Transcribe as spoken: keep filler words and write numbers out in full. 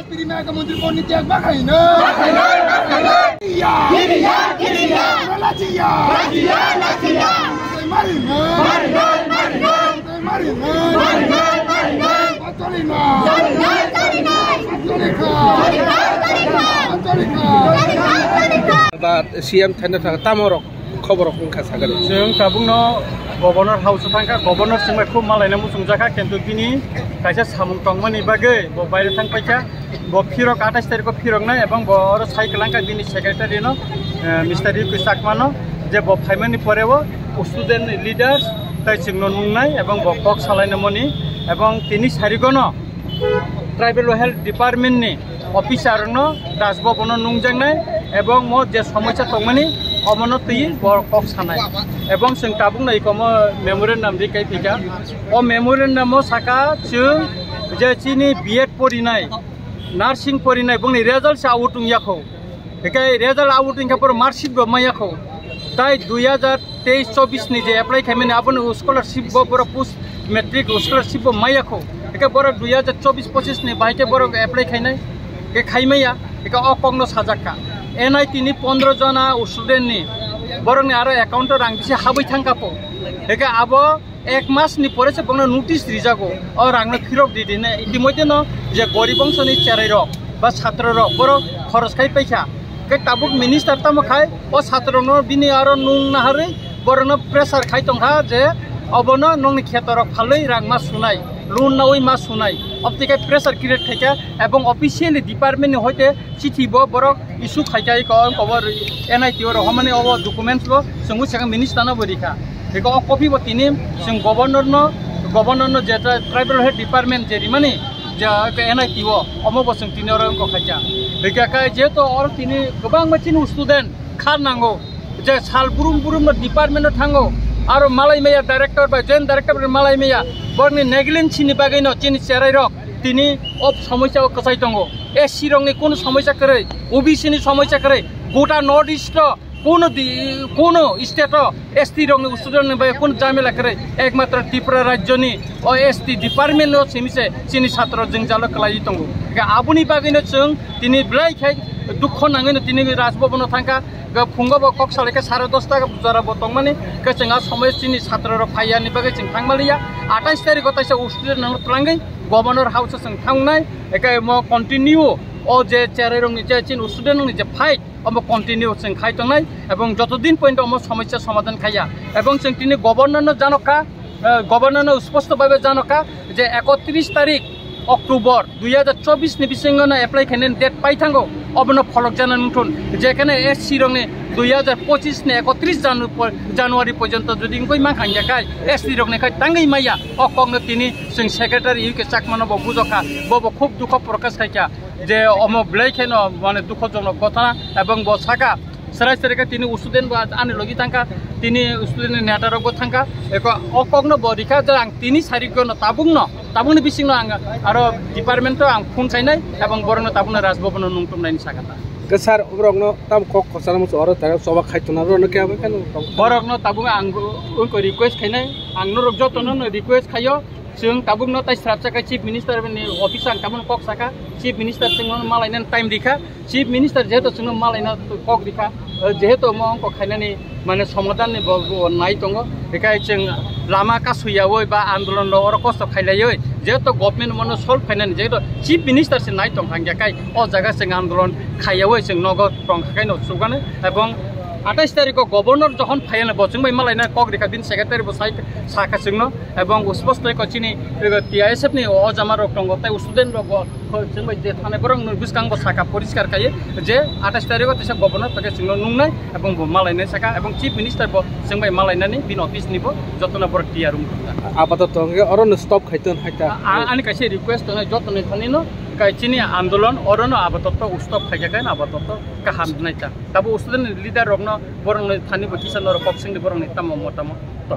Pirima ka mantri pon ni tiak ba khai na. Iya. Iya, iya. Rajiya. Rajiya, rajiya. Mari na. Mari na, mari na. Mari na. Mari na, mari na. Patoli na. Patoli na, patoli na. Patoli ka. Patoli ka. Patoli ka. Ba C M thani thang tamo rok. Khobor rok wngkha sagani. Chwng tabukno Governor House o thangkha, Governor chwngbai khub malaina muchungjakha, kintu bini kaisa samung tongmani bagwi bo baire thang paikha. Bo phirok atais tarikh o phiroknai, ebong bo oro sai kwlangkha bini secretary no, eh, Mister Riku Chakma no, je bo phaimani pore o student leaders tai chwngno nungnai, ebong bo kok salaina mani, ebong tini sarigono Tribal Welfare Department ni officer no Raj Bhavan o nungjaknai, ebong mo je somoisa tongmani omono twi bo kok sanai, ebong chwng tabukno ikomo memorandum ri kai phika. O memorandum o saka chwng je chini B Ed porinai, nursing porinai, bongni result se out wngya kho. Hikai result out wngkha poro marksheet bo maya kho. Tai dui hajar teis chobis ni je apply khaimani aboni scholarship bo borok post matric scholarship bo maya kho. Hikai borok dui hajar chobis pochis ni bahai khe borok apply khainai. Hikai khaimaya, hikai o kokno sajak kha. N I T ni pondro jona student ni borokni aro account o rang bisi habwi thangkha po. Hikai abo ek mas ni pore se bongno notice rijago, o rangno phirok di di hwnwi. Itimoidheno je gorib bongsoni cherai rok ba chhatro rok borok khoros khai paikha, khe tabuk minister tamo khai o chhatro rokno bini aro nung naharwi borokno pressure khai tongkha je obono nongni kheto rok phalwi rang ma sunai, loan nawi ma sunai, obtwi khe pressure create khaikha, ebong officially department ni hoite chithi bo borok issue khaikha, iko, iko bo N I T o rohormani obo documents bo chwngwi sakha minister no bo rikha. Iko o copy bo tini chwng governor no, governor no je tra-, tribal health department je rimani je iko N I T o omo bo chwng tini oro wngkha khaikha. Hikha khe jehetu oro tini kwbangma chini student khar nango. Je sal burum burum no department o thango, aro malai maya director bai joint director bai malai maya, borokni negligence ni bagwi no chini cherai rok tini o somosa o kwchai tongo. S C rokni kunu somosa kwrwi, O B C ni somosa kwrwi, gota North East o kunu di-, kunu state o S T rokni student ni bai kunu jamela kwrwi, ekmatro Tripura rajyo ni o S T department no simi se chini satro jwngjalo kwlaiwi tongo. Ga aboni bagwi no chwng tini belai khai dukho nangwi no tini Raj Bhavan o thangkha. Ga phungo bo kok salai khe sare dosta jora bo tongmani, khe chwng a somoy chini satro rok phaiya ni bagwi chwng thangmaliya. Atais tarikh o taisa student no twlangwi Governor House o chwng thangnai, eke mo continue o je cherai rok ni je chini student rok ni je fight omo continue chwng khai tongnai, ebong joto din point omo somosya somadhan khaiya, ebong chwng tini Governor no janokha. Eh, Governor no sposto bhabe janokha je ekotris tarik October dui hajar chobis ni bisingo no apply khainani date pai thango, obono pholok jana nungthun, jekhane S C rokni dui hajar pochis ni ekotris Janu-, January porjonto jodi wngwi mankha hingya khai S T rokni khai tangwi maya, o kokno tini chwng secretary U K Chakmano bo bujokha, bo bo khub dukho prokash khaikha je omo belai kheno mane dukhojonok gotha, ebong bo saka, Serai serai khe tini student bo ani logi thangkha, tini student ni neta rok bo thangkha. Eko o kok no bo rikha je ang tini sari ko no tabuk no, tabuk ni bising no ang aro department o ang phone khainai ebong borok no tabuk no Raj Bhavan o nung tum nai ni sakha ta. Ke sir, borok no tam kok khosana musu oro tara choba khai tona ro no kya ba kanu. Borok no tabuk ang ungko request khainai, ang norok joto no no request khayo. Chwng tabukno tai srapsa khe Chief Minister ni office ang tabukno kok sakha, Chief Minister chwngno malainani time rikha, Chief Minister jehetu chwngno malaina kok rikha, eh, jehetu omo wngkok khainani mane somadhan ni bo, bo nai tongo, bekhai chwng lama kasuiyaui ba andolon rok oro kosto khailaiwi jehetu government mono solve khainani jehetu Chief Minister se nai tongkha hingya khai o jaga chwng andolon khaiyaui chwng nogo tongkha khai no chukgani ebong atais tarikh o Governor jokhon phaiya bo chwngbai malaina kok rikha bini secretary bo sai sakha chwngno. Ebong usposto ko chini, ego T I S F ni o jama rok tongo, tai student rok bo, ko chwng bai je thane borok no bwskang bo saka poriskar kaiye, je atais tarikh o teisa governor pake chwngno nungnai, ebong bo malainai saka, ebong chief minister bo chwng bai malainani bini office ni bo jotono borok tiyar wng thangkha. Apato tongkhe oro no stop khai ton hai ta. A-, a-, ani kaisa request tongnai joto ni thani no, Kaichini andolon orono apatatto stop khaikha khe apatatto kaham nai ta. Tabo student leader rokno borokni thani bo kisa norok kok singdi borokni tamo motamo to.